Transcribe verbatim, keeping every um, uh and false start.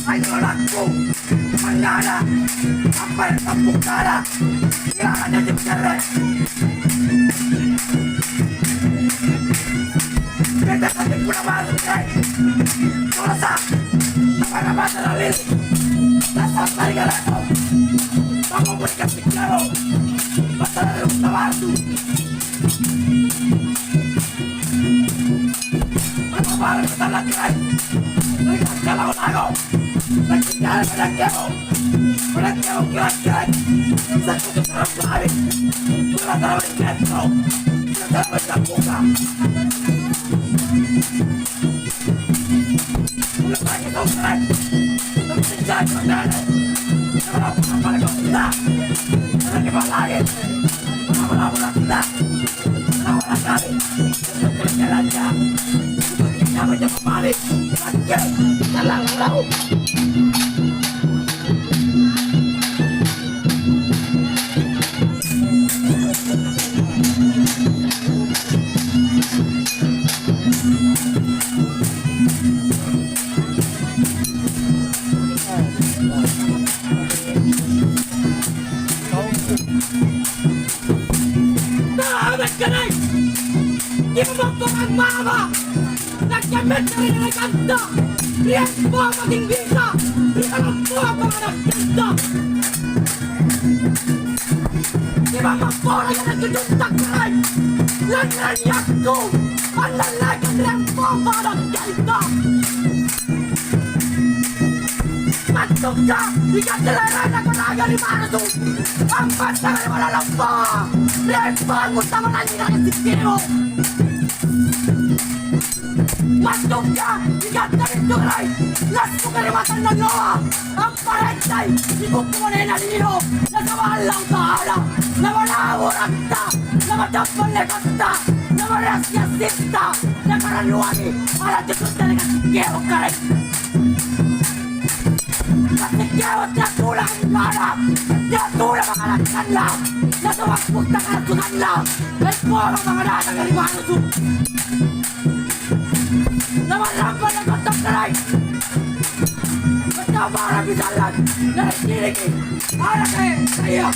Ayo lakku, mangngana, apa yang kamu kara? Ya, ada di sana. Tapi punna masuk, eh. Dosa. Apa-apa terlalu. Dasar tari galaku. Kamu berikan pikiran. Pasal ada waktu. Apa-apa terlalu. Berikan kalau lagu. Taha mekkanai! Kimamamporang mama! Nakke mette ri dallekanta! Ri empoa making bisa! Ri kalompoa pangadakkanta! Kimamamporang anakku juntakkarai! Lanri niakku! Pannallekang ri empoa pangadakkanta! Battukka, ikatte laerana karaja ri Marasu. Ambattanga ri Malalompa. Riempangu tama lanyi na sikkiu. Battukka, ikatte ri Turai. Lassuka ri Matannagoa. Amparentei, ikukku monena lino. Nasaba Allahu Ta'ala. Namanawuratta. Namatappa lekatta. Namarassi-assitta. Nakarannuangi. Ala tututta dengan sikkiu kare. Nasikkiu tena tula ri mana, tena tula mangadakkalla, nasaba' kutta karasukanna, le'baka mangadatanga ri Marasu. Namarrampa na kottong karai. Betapa rapi sallang, nareccereki. Araka, eh, saya.